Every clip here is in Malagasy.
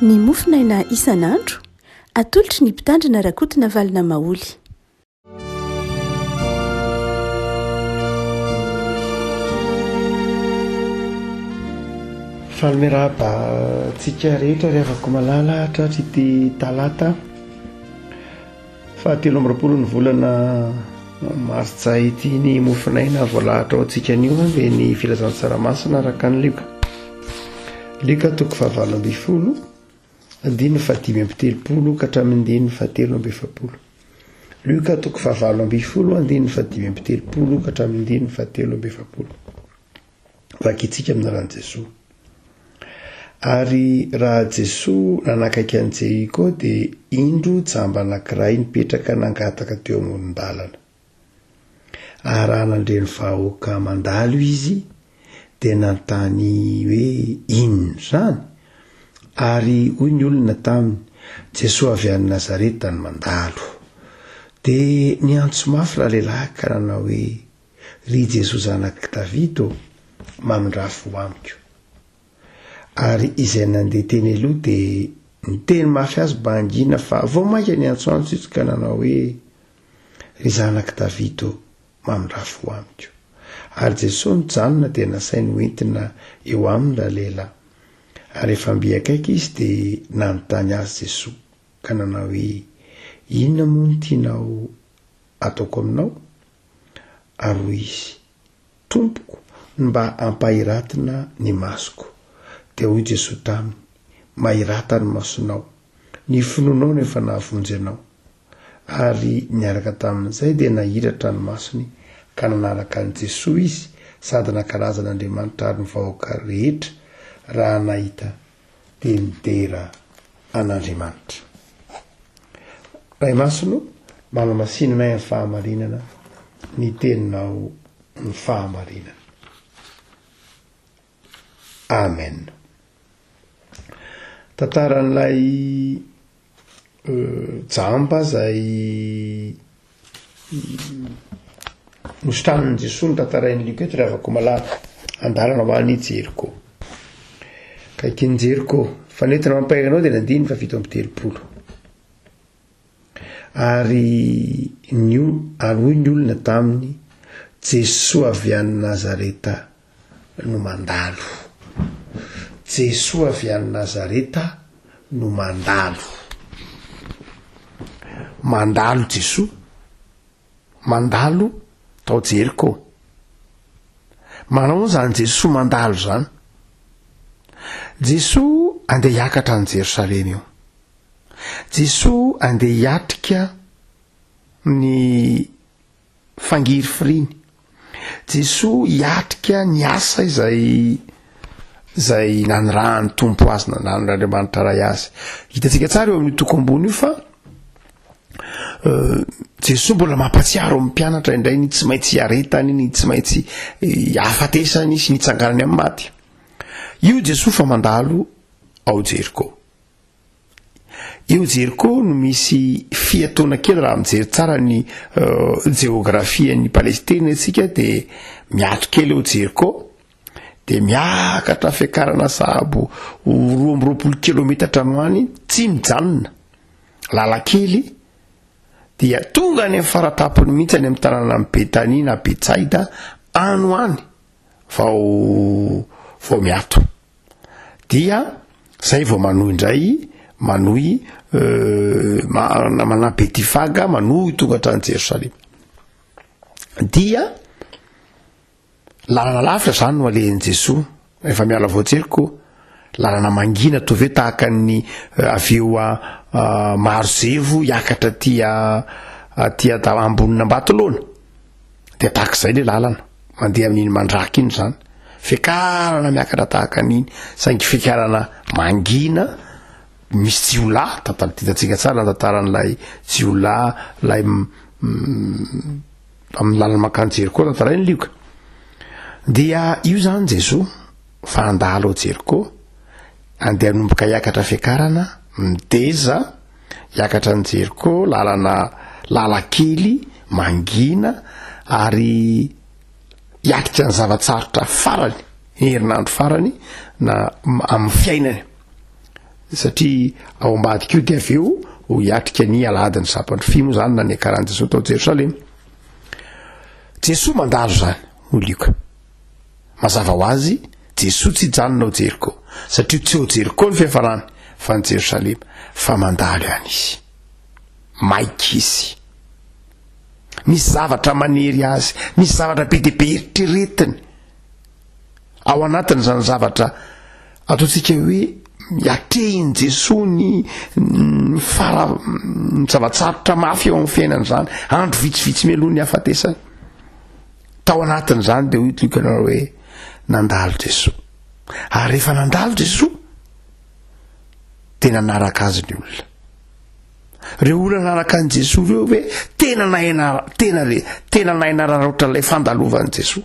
Ny mofonaina isan'andro, atolotry ny Mpitandrina Rakotonavalona Maholy. Faly miarahaba antsika rehetra ry havako malala tratry ity talata fahatelo amby roapolo ny volana martsa ity. Ny mofonaina voalahatra ho antsika anio dia ny filazantsara masina araka ny Lioka. Lioka toko fahavalo ambin'ny folo andininy fahadimy amby telopolo ka hatramin'ny andininy fahatelo amby efapolo. Lioka toko fahavalo ambin'ny folo andininy fahadimy amby telopolo ka hatramin'ny andininy fahatelo amby efapolo. Vakintsika amin'ny anaran'i Jesoa. Ary raha Jesoa nanakaiky an'i Jeriko dia indro jamba anankiray nipetraka nangataka teo amoron-dalana. Ary raha nandre ny vahoaka mandalo izy dia nanontany hoe inona izany? Ary hoy ny olona taminy, Jesoa avy any Nazareta no mandalo. Dia niantso mafy ralehilahy ka nanao hoe, Ry Jesoa Zanak'i Davida ô, mamindrà fo amiko. Ary izay nandeha teny aloha dia niteny mafy azy mba hangina fa vao mainka niantsoantso izy ka nanao hoe, Ry Zanak'i Davida ô, mamindrà fo amiko. Ary Jesoa nijanona dia nasainy hoentina eo aminy ralehilahy. Ary rehefa mby akaiky izy dia nanontany azy Jesoa ka nanao hoe, Inona moa no tianao ataoko aminao? Ary hoy izy, Tompoko, ny mba ampahiratina ny masoko. Dia hoy Jesoa taminy, Mahirata ny masonao, ny finoanao no efa nahavonjy anao. Ary niaraka tamin'izay dia nahiratra ny masony ka nanaraka an'i Jesoa izy sady nankalaza an'Andriamanitra ary ny vahoaka rehetra raha nahita dia nidera an'Andriamanitra. Ray Masina o, manamasina anay amin'ny fahamarinana, ny teninao ny fahamarinana. Amen. Tantaran'ilay Jamba izay nositranin'i Jesoa no tantarain'i Lioka eto ry havako malala, andalana ho any Jeriko. Akaikin'i Jeriko, fa nentina mampahery anao dia ny andininy faha 37. Ary ny ary hoy ny olona taminy, Jesoa avy any Nazareta no mandalo. Jesoa avy any Nazareta no mandalo. Mandalo Jesoa. Mandalo tao Jeriko. Manao zany Jesoa mandalo zany. Jesoa andeha hiakatra any Jerosalema io. Jesoa andeha hiatrika ny fangirifiriany. Jesoa hiatrika ny asa izay izay nanirahan'ny Tompo azy, nanirahan'Andriamanitra Ray azy. Hitantsika tsara eo amin'io toko ambony io fa euh, Jesoa mbola mampatsiaro amin'ny mpianatra indray ny tsy maintsy hiaretany, ny tsy maintsy eh, hahafatesany sy ny hitsanganany amin'ny maty. Io Jesoa fa mandalo ao Jeriko. Eo Jeriko no misy fiatoana kely raha mijery tsara ny jeografian'i Palestina isika dia miato kely eo Jeriko dia miakatra fiakarana sahabo ho 22 kilometatra any ho any tsy mijanona lalan-kely dia tonga any amin'ny faratampony mihitsy any amin'ny tanànan'i Betania na Betsaida any ho any vao vao miato. Dia zay vao manohy indray, manohy mana Betifaga, manohy tonga hatrany Jerosalema. Dia lalana lavitra zany no alehan'i Jesoa, rehefa miala avy ao Jeriko, lalana mangina toa ve tahaka ny avy eo Marozevo hiakatra aty aty ambonin'Ambatolaona. Dia tahaka izay le lalana, mandeha amin'iny mandraka iny zany. Fiakarana miakatra tahaka an'iny, saingy fiakarana mangina, misy jiolahy, tantara hitantsika tsara ny tantaran'ilay jiolahy, ilay amin'ny lalana mankany Jeriko tantarain'i Lioka. Dia io zany Jesoa fa handalo ao Jeriko, andeha hanomboka hiakatra fiakarana, mideza, hiakatra an'i Jeriko, lalana lalan-kely, mangina, ary hiatrika ny zava-tsarotra farany, ny herinandro farany na amin'ny fiainany. Satria ao ambadika io dia avy eo ho hiatrika ny alahadin'ny sampan-drofia moa izany na niakaran'i Jesoa tao Jerosalema. Jesoa mandalo izany, hoy Lioka. Mazava ho azy, Jesoa tsy hijanona ao Jeriko, satria tsy ao Jeriko ny fiafarany, fa ny Jerosalema, fa mandalo ihany izy. Maika izy. Misy zavatra manery azy, misy zavatra be dia be eritreretiny. Ao anatin'izany zavatra ataontsika hoe atrehin'i Jesoa ny ny fara ny zava-tsarotra mafy eo amin'ny fiainana izany, andro vitsivitsy mialoha ny hafatesany. Tao anatin'izany dia hoy Lioka nanao hoe nandalo Jesoa. Ary rehefa nandalo Jesoa dia nanaraka azy ny olona. Ireo olona nanaraka an'i Jesoa ireo ve tena nahay tena re tena nahay nararaotra ilay fandalovan'i Jesoa?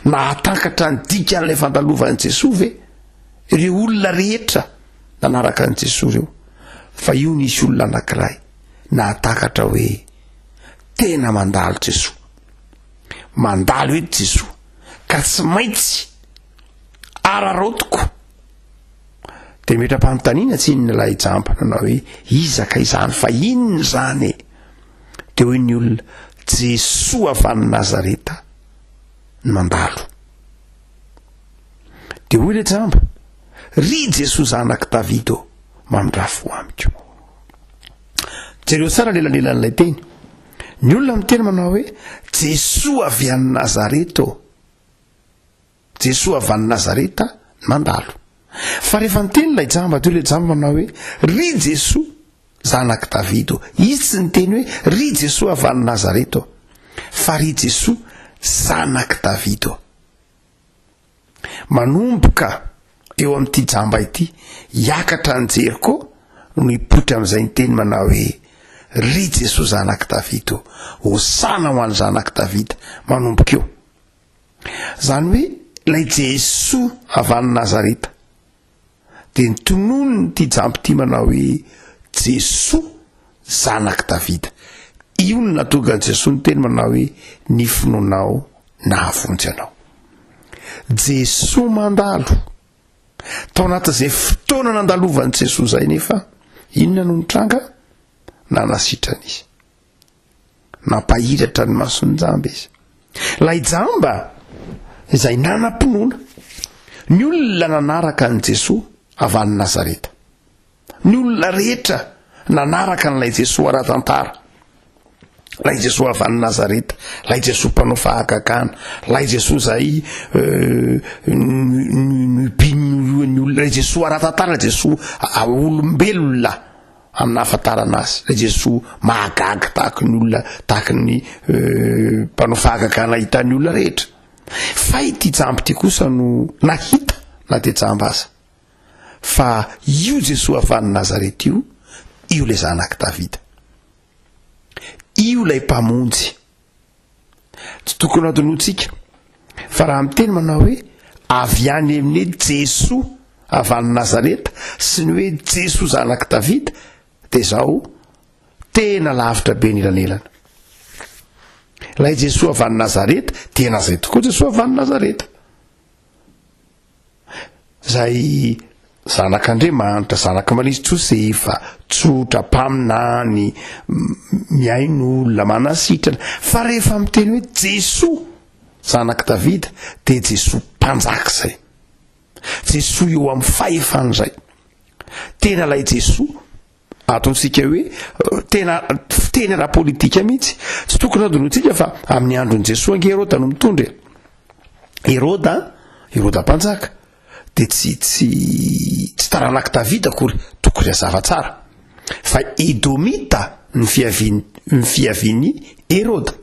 Nahatakatra ny dikan'ilay fandalovan'i Jesoa ve ireo olona rehetra nanaraka an'i Jesoa ireo? Fa io nisy olona anankiray nahatakatra hoe tena mandalo Jesoa. Mandalo eto Jesoa ka tsy maintsy araraotiko. Dia metra-panontaniana tsy inona ilay jamba nanao hoe iza ka izany fa inona izany e? Dia hoy ny olona, Jesoa avy any Nazareta no mandalo. Dia hoy ilay jamba, Ry Jesoa zanak'i Davida ô, mamindrà fo amiko. Jereo tsara lelanelan'ilay teny. Ny olona miteny manao hoe, Jesoa avy any Nazareta ô. Jesoa avy any Nazareta nandalo. Fa rehefa niteny ilay jamba, teo ilay jamba manao hoe, Ry Jesoa, zanak'i Davida ô. Izy tsy niteny hoe, Ry Jesoa avy any Nazareta ô. Fa ry Jesoa, zanak'i Davida ô. Manomboka eo amin'ity jamba ity, hiakatra any Jeriko no hipoitra amin'izay niteny manao hoe, Ry Jesoa zanak'i Davida ô, hosana ho an'ny zanak'i Davida. Manomboka eo. Izany hoe ilay Jesoa avy any Nazareta dia nitononiny ity jamba ity manao hoe Jesoa zanak'i Davida. Io no nahatonga an'i Jesoa niteny manao hoe ny finoanao nahavonjy anao. Jesoa mandalo. Tao anatin'izay fotoana nandalovan'i Jesoa izay nefa inona no nitranga? Nanasitrana izy. Nampahiratra ny mason'ny jamba izy. Ilay jamba izay nanam-pinoana. Ny olona nanaraka an'i Jesoa avy any Nazareta. Ny olona rehetra nanaraka an'ilay Jesoa ara-tantara. Ilay Jesoa avy any Nazareta, ilay Jesoa mpanao fahagagana, ilay Jesoa izay euh, nobin'ny olona, ilay Jesoa ara-tantara, ilay Jesoa olombelona. amin'ny nahafantarana azy, ilay Jesoa mahagaga tahaky ny olona, tahaky ny mpanao fahagagana hitan'ny olona rehetra. Fa ity jamba ity kosa no nahita na dia jamba aza fa io Jesoa avy any Nazareta io, io ilay zanak'i Davida. Io ilay mpamonjy. Tsy tokony hadinointsika fa raha miteny manao hoe avy any amin'ny hoe Jesoa avy any Nazareta sy ny hoe Jesoa zanak'i Davida dia izao tena lavitra be ny elanelana. Ilay Jesoa avy any Nazareta tena izay tokoa Jesoa avy any Nazareta. Izay zanak'Andriamanitra, zanak'i Maria Josefa, tsotra, mpaminany, mihaino olona, manasitrana. Fa rehefa miteny hoe Jesoa, zanak'i Davida, dia Jesoa mpanjaka izay. Jesoa eo amin'ny fahefana izay. Tena ilay Jesoa Ataontsika hoe tena fiteny ara-politika mihitsy. Tsy tokony hadinointsika fa amin'ny andron'i Jesoa ange Heroda no mitondra e. Heroda, Heroda mpanjaka, dia tsy tsy tsy taranak'i Davida akory, tokony hazava tsara. Fa Edomita ny fiaviany ny fiavian'i Heroda.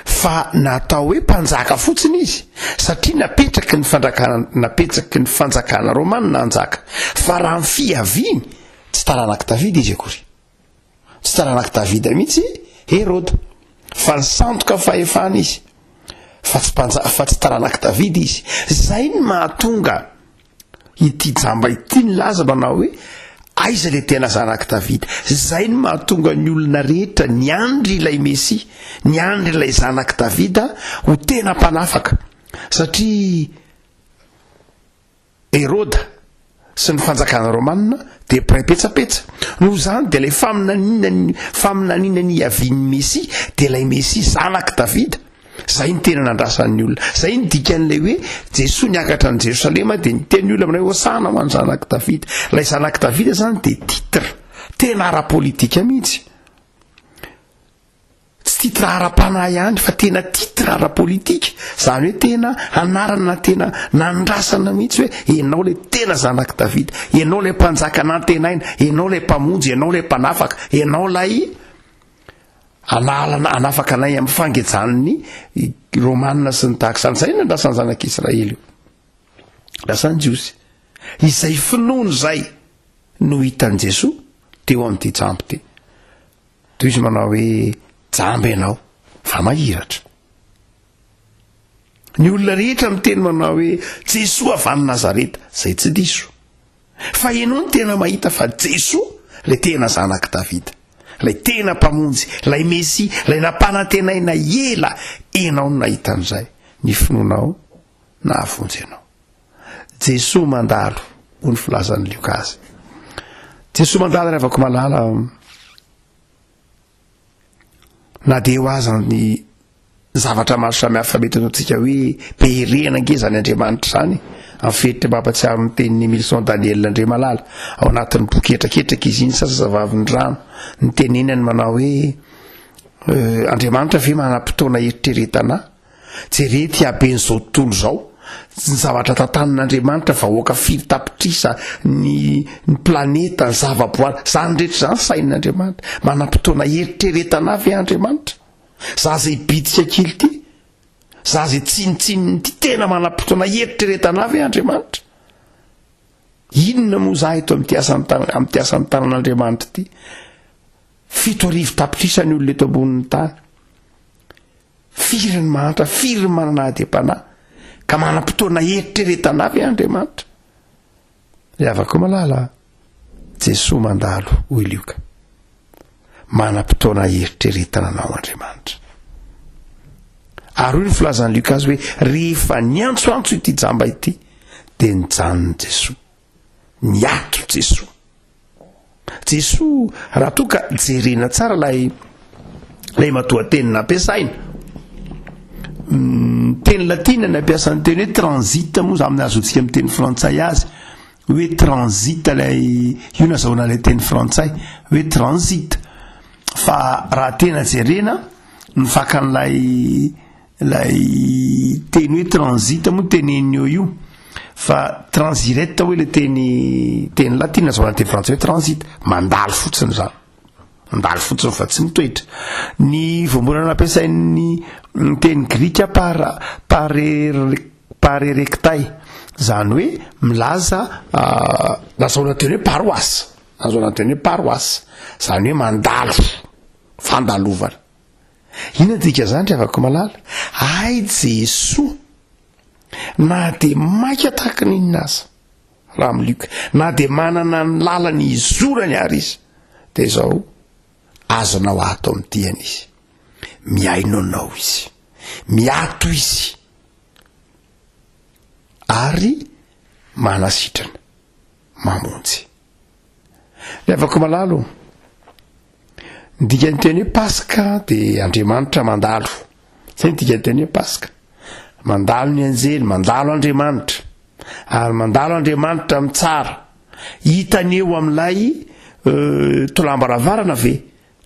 Fa natao hoe mpanjaka fotsiny izy satria napetraky ny fandrakana napetraky ny fanjakana romana hanjaka. Fa raha ny fiaviany, tsy taranak'i Davida izy akory. Tsy taranak'i Davida mihitsy Heroda. Fa nisandoka fahefana izy. Fa tsy mpanjaka, fa tsy taranak'i Davida izy. Zay ny mahatonga Ity jamba ity nilaza manao hoe, Aiza ilay tena zanak'i Davida? Izay no mahatonga ny olona rehetra niandry ilay Mesia, niandry ilay zanak'i Davida ho tena mpanafaka. Satria Heroda. sy ny fanjakana romanina dia mpiray petsapetsa. Noho izany dia ilay faminaniana ny faminaniana ny hiavian'ny Mesia dia ilay Mesia zanak'i Davida. Izay ny tena nandrasan'ny olona. Izay ny dikan'ilay hoe Jesoa niakatra an'i Jerosalema dia niteny ny olona aminay Hosana ho an'ny zanak'i Davida. Ilay zanak'i Davida izany dia titre tena ara-politika mihitsy. Tsy titre ara-panahy ihany fa tena titre ara-politika, izany hoe tena anarana tena nandrasana mihitsy hoe ianao ilay tena zanak'i Davida, ianao ilay mpanjaka nantenaina, ianao ilay mpamonjy, ianao ilay mpanafaka, ianao ilay analana hanafaka anay amin'ny fangejan'ny Romanina sy ny tahaka izany. Izay no nandrasan'ny zanak'Israely io. Lasan'ny Jiosy. Izay finoana izay no hitan'i Jesoa teo amin'ity jamba ity. Toy izy manao hoe jamba ianao fa mahiratra. Ny olona rehetra miteny manao hoe Jesoa avy any Nazareta, izay tsy diso. Fa ianao no tena mahita fa Jesoa ilay tena zanak'i Davida, ilay tena mpamonjy, ilay Mesia, ilay nampanantenaina ela, ianao no nahita an'izay. Ny finoanao nahavonjy anao. Jesoa mandalo, hoy ny filazan'i Lioka azy. Jesoa mandalo ry havako malala, na dia eo aza ny zavatra maro samihafa mety ataontsika hoe be herehana ange izany Andriamanitra izany, amin'ny fehitra mampatsiaro ny tenin'i Emilson Daniel Andriamalala ao anatin'ny boky Hetraketraka izy iny sa Zazavavin'ny rano, nitenenany manao hoe euh, Andriamanitra ve manam-potoana eritreretana ahy? Jereo ity haben'izao tontolo izao, ny zavatra tantanin'Andriamanitra, vahoaka firy tapitrisa, ny ny planeta, ny zavaboary, izany rehetra izany sain'Andriamanitra. Manam-potoana hieritreretana ahy ve Andriamanitra? Za izay bitika kely ity, za izay tsinontsinona ity, tena manam-potoana hieritreretana ahy ve Andriamanitra? Inona moa za eto amin'ity asan'ny tanana, amin'ity asan'ny tanan'Andriamanitra ity? 7000 tapitrisa ny olona eto ambonin'ny tany. Firy ny mahantra, firy ny manana adem-panahy, ka manam-potoana hieritreretana avy Andriamanitra. Ry havako malala, Jesoa mandalo, hoy Lioka. Manam-potoana hieritreretana anao Andriamanitra. Ary hoy ny filazan'i Lioka azy hoe rehefa niantsoantso ity jamba ity, dia nijanona Jesoa. Niato Jesoa. Jesoa, raha toa ka jerena tsara ilay ilay matoanteny nampiasaina, mm, teny latina ny ampiasan'ny teny hoe transit moa za amin'ny azontsika amin'ny teny frantsay azy hoe transit ilay io nazahoana ilay teny frantsay hoe transit fa raha tena jerena ny fakan'ilay Ilay teny hoe transit moa teneniny eo io fa transirette hoe le teny teny latina zao teny frantsay hoe transit mandalo fotsiny zany mandalo fotsiny fa tsy mitoetra ny voambolana nampiasain'ny teny grika par parerektai zany hoe milaza ah, lazaona teny hoe paroisse lazaona teny hoe paroisse zany hoe mandalo fandalovana Inona ny dikan'izany ry havako malala? Hay Jesoa, na dia maika tahaka ny inona aza, raha amin'i Lioka, na dia manana ny lalany hizorany ary izy, dia izao, azonao ato amin'ny diany izy. Mihaino anao izy. Miato izy. Ary manasitrana, mamonjy. Ry havako malala o, ny dikan'ny teny hoe Paska dia Andriamanitra mandalo. Zay ny dikan'ny teny hoe Paska. Mandalo ny anjely, mandalo Andriamanitra. Ary mandalo Andriamanitra mitsara. Hitany eo amin'ilay euh, tolam-baravarana ve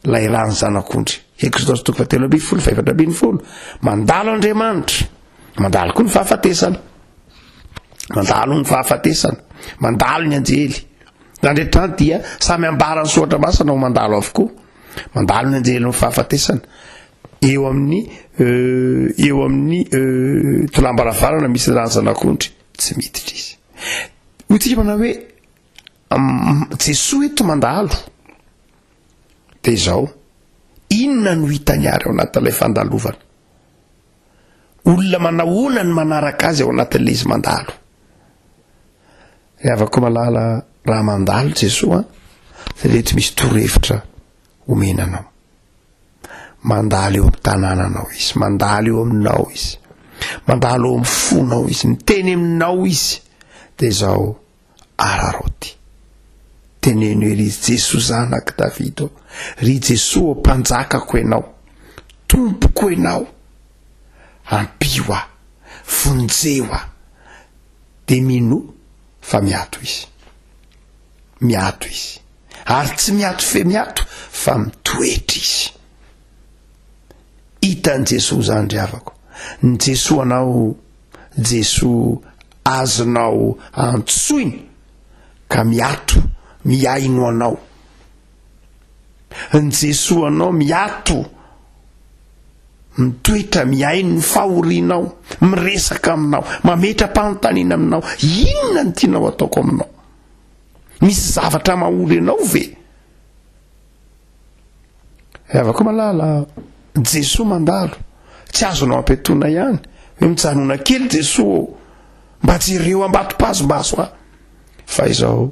Ilay ran'ny zanak'ondry. Eksodosy toko fahatelo ambin'ny folo, fahefatra ambin'ny folo. Mandalo Andriamanitra. Mandalo koa ny fahafatesana. Mandalo ny fahafatesana. Mandalo ny anjely. Izany rehetra izany dia samy ambaran'ny soratra masina ho mandalo avokoa. Mandalo ny anjely ny fahafatesana. Eo amin'ny euh, eo amin'ny euh, tolam-baravarana misy ny ran'ny zanak'ondry. Tsy miditra izy. Hoy tsika manao hoe Jesoa eto mandalo. Dia izao, inona no hitany ary ao anatin'ilay fandalovana? Olona manahoana ny manaraka azy ao anatin'ilay izy mandalo? Ry havako malala, raha mandalo Jesoa, dia reto misy torohevitra omena anao. Mandalo eo amin'ny tanànanao izy, mandalo eo aminao izy, mandalo eo amin'ny fonao izy, miteny aminao izy. Dia izao, Araraoty. Teneno hoe, Ry Jesoa Zanak'i Davida ô, ry Jesoa ô, Mpanjakako Ianao, Tompoko Ianao, ampio aho, vonjeo aho. Dia minoa fa miato Izy. Miato Izy. Ary tsy miato fe miato fa mitoetra Izy. Hitan'i Jesoa izany ry havako. Ny Jesoa anao, Jesoa azonao antsoina ka miato, mihaino anao. Ny Jesoa anao miato, mitoetra mihaino ny fahorianao, miresaka aminao, mametra-panontaniana aminao, inona no tianao ataoko aminao? Misy zavatra mahory anao ve? Ry havako malala, Jesoa mandalo, tsy azonao ampiatoana ihany hoe mijanona kely Jesoa ô, mba jereo ambatopazo-maso aho. Fa izao,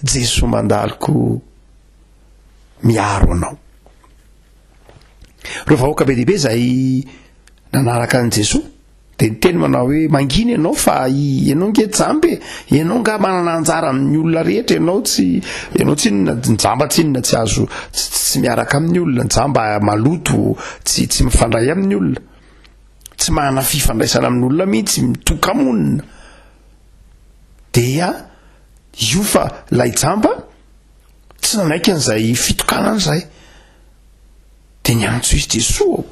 Jesoa mandalo koa miaro anao. Ireo vahoaka be dia be izay nanaraka an'i Jesoa, Dia niteny manao hoe, Mangina ianao fa ianao nge jamba e! Ianao nga manana anjara amin'ny olona rehetra, ianao tsy, ianao tsinona, ny jamba tsinona tsy azo, tsy, tsy miaraka amin'ny olona, ny jamba maloto, tsy, tsy mifandray amin'ny olona, tsy manana fifandraisana amin'olona mihitsy, mitoka-monina. Dia io fa ilay jamba tsy nanaiky an'izay fitokanana izay. Dia niantso izy, Jesoa ô,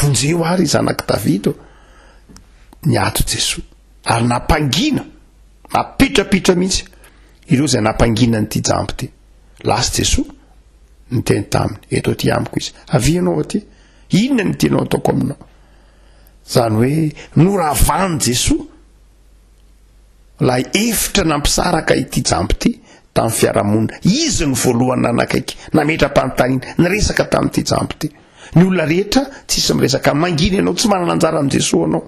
vonjeo aho ry zanak'i Davida ô. Niato Jesoa, ary nampangina, napitrapitra mihitsy ireo izay nampangina an'ity jamba ity. Lasa Jesoa, niteny taminy, eto aty amiko izy, avia ianao aty, inona no tianao ataoko aminao? Izany hoe noravan'i Jesoa Ilay efitra nampisaraka ity jamba ity tamin'ny fiarahamonina. Izy no voalohany nanakaiky, nametra-panontaniana, niresaka tamin'ity jamba ity. Ny olona rehetra tsisy miresaka, mangina ianao, tsy manana anjara amin'i Jesoa ianao.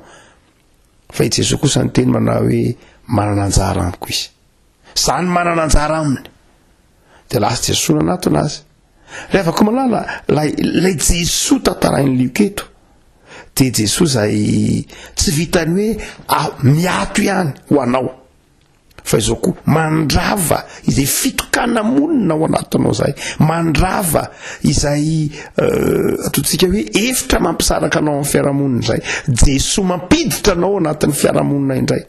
Fa i Jesoa kosa niteny manao hoe manana anjara amiko izy. Izany manana anjara aminy. Dia lasa Jesoa nanatona azy. Ry havako malala, ilay, ilay Jesoa tantarain'i Lioka eto, dia Jesoa izay tsy vitan'ny hoe ah, miato ihany ho anao, fa izao koa mandrava izay fitokana-monina ao anatinao izay, mandrava izay uh, ataontsika hoe efitra mampisaraka anao amin'ny fiarahamonina izay. Jesoa mampiditra anao anatin'ny fiarahamonina indray.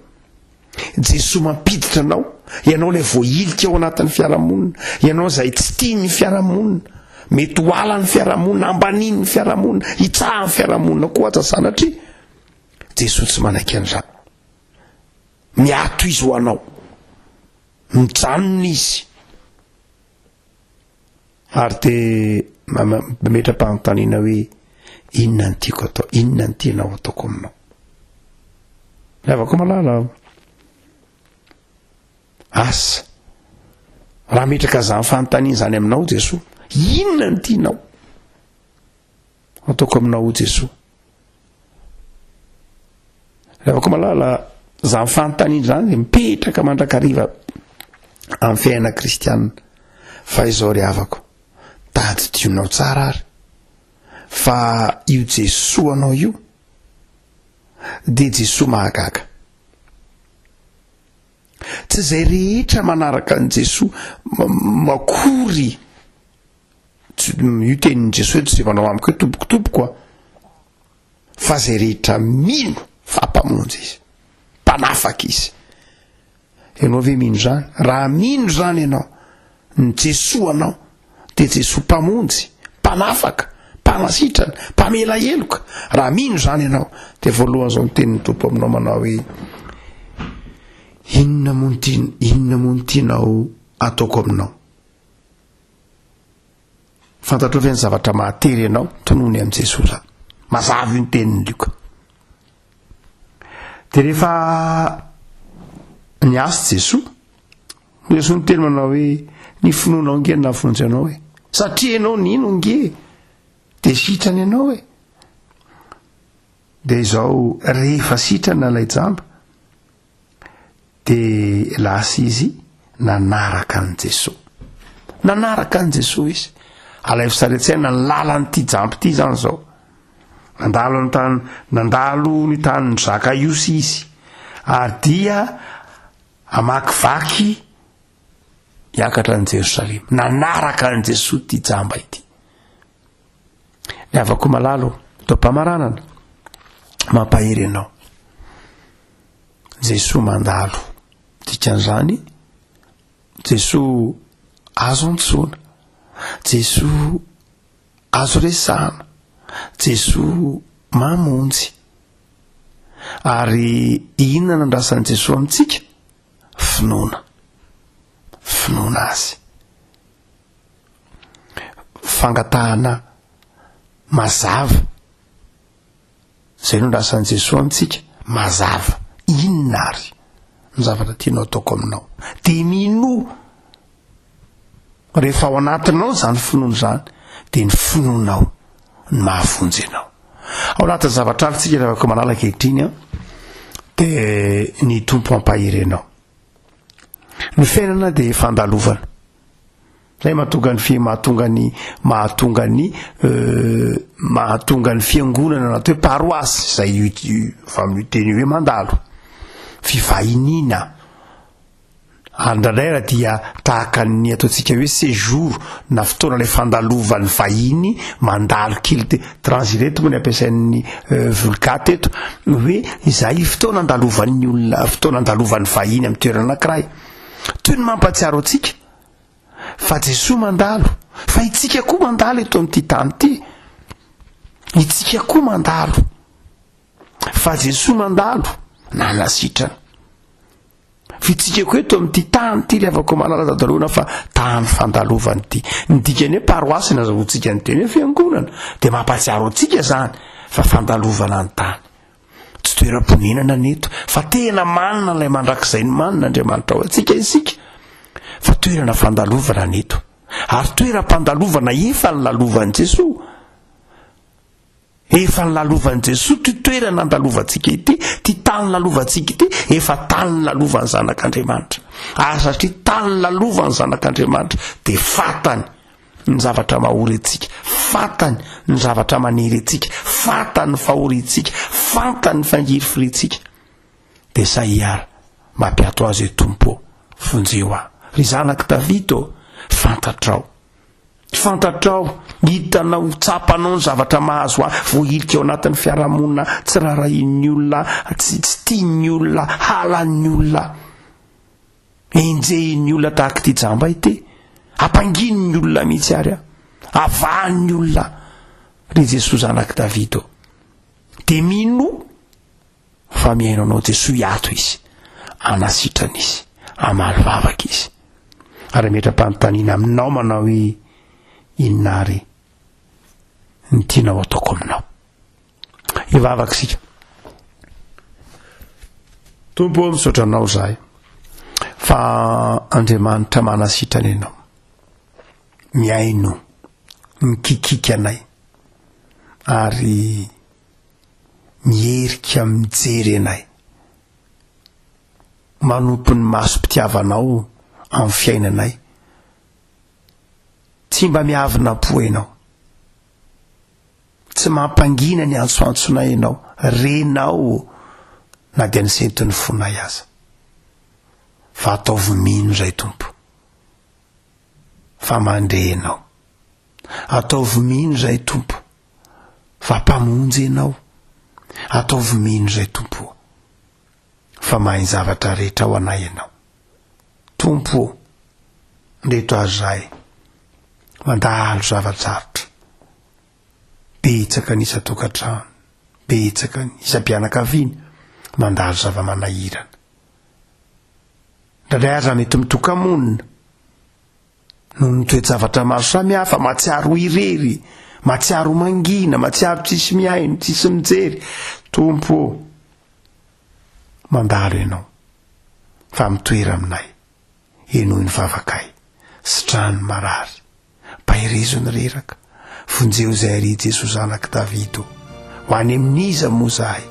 Jesoa mampiditra anao, ianao ilay voahilika ao anatin'ny fiarahamonina, ianao izay tsy tian'ny fiarahamonina, mety ho halan'ny fiarahamonina, ambanian'ny fiarahamonina, hitsahan'ny fiarahamonina koa aza sanatria. Jesoa tsy manaiky an'izany. Miato izy ho anao. Mijanona izy. Ary dia mametra-panontaniana hoe inona ny tiako atao, inona ny tianao ataoko aminao. Ny havako malala, asa, raha metraka izany fanontaniana izany aminao Jesoa, inona ny tianao ataoko aminao Jesoa? Ry havako malala, izany fanontaniana izany dia mipetraka mandrakariva amin'ny fiainana kristianina. Fa izao ry havako, tadidionao tsara ary fa io Jesoa anao io dia Jesoa mahagaga. Tsy izay rehetra manaraka an'i Jesoa makory io tenin'i Jesoa hoe tsy izay manao amiko hoe tompoko tompoko a. Fa izay rehetra mino fa Mpamonjy Izy, Mpanafaka Izy. Ianao ve mino izany? Raha mino izany ianao, ny Jesoa anao dia Jesoa Mpamonjy, Mpanafaka, Mpanasitrana, Mpamela heloka. Raha mino izany ianao, dia voalohany izao ny tenin'ny Tompo aminao manao hoe, Inona moa no tian-, inona moa no tianao ataoko aminao? Fantatrao ve ny zavatra mahatery anao? Tonony amin'i Jesoa izany. Mazava io ny tenin'i Lioka. Dia rehefa niasa Jesoa, Jesoa niteny manao hoe, ny finoanao nge no nahavonjy anao e. Satria ianao nino nge, dia sitrana ianao e. Dia izao, rehefa sitrana ilay jamba, Dia lasa izy nanaraka an'i Jesoa. Nanaraka an'i Jesoa izy. Alaivo sary an-tsaina ny lalan'ity jamba ity izany izao. Nandalo ny tany, nandalo ny tanin'i Zakaiosy izy. Ary dia Hamakivaky hiakatra an'i Jerosalema. Nanaraka an'i Jesoa ity jamba ity. Ny havako malala ô, taom-pamaranana, mampahery anao. Jesoa mandalo. Dikan'izany, Jesoa azo antsoina. Jesoa azo resahana. Jesoa mamonjy. Ary inona no andrasan'i Jesoa amintsika? Finoana. Finoana Azy. Fangatahana mazava. Izay no andrasan'i Jesoa amintsika, mazava. Inona ary ny zavatra tianao ataoko aminao? Dia minoa. Rehefa ao anatinao izany finoana izany, dia ny finoanao no mahavonjy anao. Ao anatin'ny zavatra ary tsika ravako manala ankehitriny an, dia ny Tompo hampahery anao. Ny fiainana dia fandalovana. Zay mahatonga ny fi mahatonga ny mahatonga ny euh, mahatonga ny fiangonana anaty hoe paroasy izay io fa amin'io teny io hoe mandalo. Fivahiniana. Ary indraindray ara dia tahaka ny ataontsika hoe séjour na fotoana ilay fandalovan'ny vahiny mandalo kely te transiret moa ny ampiasain'ny Vulgate eto hoe izay fotoana andalovan'ny olona fotoana andalovan'ny vahiny amin'ny toerana anankiray. Toy ny mampahatsiaro antsika fa Jesoa mandalo, fa itsika koa mandalo eto amin'ity tany ity. Itsika koa mandalo. Fa Jesoa mandalo nanasitrana. Fitsika koa eto amin'ity tany ity ry havako malala dadaloana fa tany fandalovana ity. Ny dikany hoe paroasy nazahoantsika ny teny hoe fiangonana dia mampahatsiaro antsika izany fa fandalovana ny tany. Tsy toeram-ponenana ny eto fa tena manana ilay mandrakizay ny manana Andriamanitra ao antsika isika fa toerana fandalovana ny eto. Ary toeram-pandalovana efa nilalovan'i Jesoa. Efa nilalovan'i Jesoa ity toerana andalovantsika ity, ity tany lalovantsika ity, efa tany nilalovan'ny Zanak'Andriamanitra. Ary satria tany nilalovan'ny Zanak'Andriamanitra, dia fantany ny zavatra mahory antsika, fantany ny zavatra manery antsika, fantany ny fahoriantsika, fantany ny fangirifiriantsika. Dia sahia ary mampiato azy hoe Tompo ô, vonjeo aho. Ry zanak'i Davida ô, fantatrao. Fantatrao, hitanao, tsapanao ny zavatra mahazo ahy, voahilika ao anatin'ny fiarahamonina, tsy raharahian'ny olona, tsy tsy tian'ny olona, halan'ny olona, enjehin'ny olona tahaka ity jamba ity, ampanginin'ny olona mihitsy ary aho, avahan'ny olona, ry Jesoa zanak'i Davida ô. Dia minoa. Fa mihaino anao Jesoa hiato izy, hanasitrana izy, hamaly vavaka izy. Ary hametra-panontaniana aminao manao hoe inona ary ny tianao ataoko aminao. Hivavaka isika. Tompo ô, misaotra anao izahay fa Andriamanitra manasitrana ianao. Mihaino, mikikiky anay ary miherika mijery anay, manompo ny masom-pitiavanao amin'ny fiainanay. Tsy mba miavona am-po ianao. Tsy mampangina ny antsoantsonay ianao, renao na dia ny senton'ny fonay aza. Fa ataovy mino izay Tompo, fa mandre ianao. Ataovy mino izay Tompo fa Mpamonjy Ianao. Ataovy mino izay Tompo ô fa mahay ny zavatra rehetra ho anay Ianao. Tompo ô, ndreto azy izahay mandalo zava-tsarotra. Betsaka ny isan-tokantrano, betsaka ny isam-pianakaviana mandalo zava-manahirana. Indraindray aza mety mitoka-monina. Noho ny toe-javatra maro samihafa, mahatsiaro ho irery, mahatsiaro ho mangina, mahatsiaro tsisy mihaino, tsisy mijery. Tompo ô, mandalo Ianao, fa mitoera aminay, henoy ny vavakay, sitrano ny marary, Paherezo ny reraka, vonjeo izay ary Jesoa zanak'i Davida ô. Ho any amin'iza moa izahay?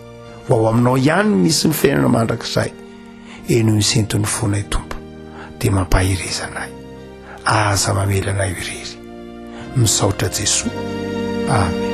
Ho ao aminao ihany no misy ny fiainana mandrakizay. Henoy ny senton'ny fonay Tompo, dia mampahereza anay. Aza mamela anay ho irery. Misaotra Jesoa. Amen.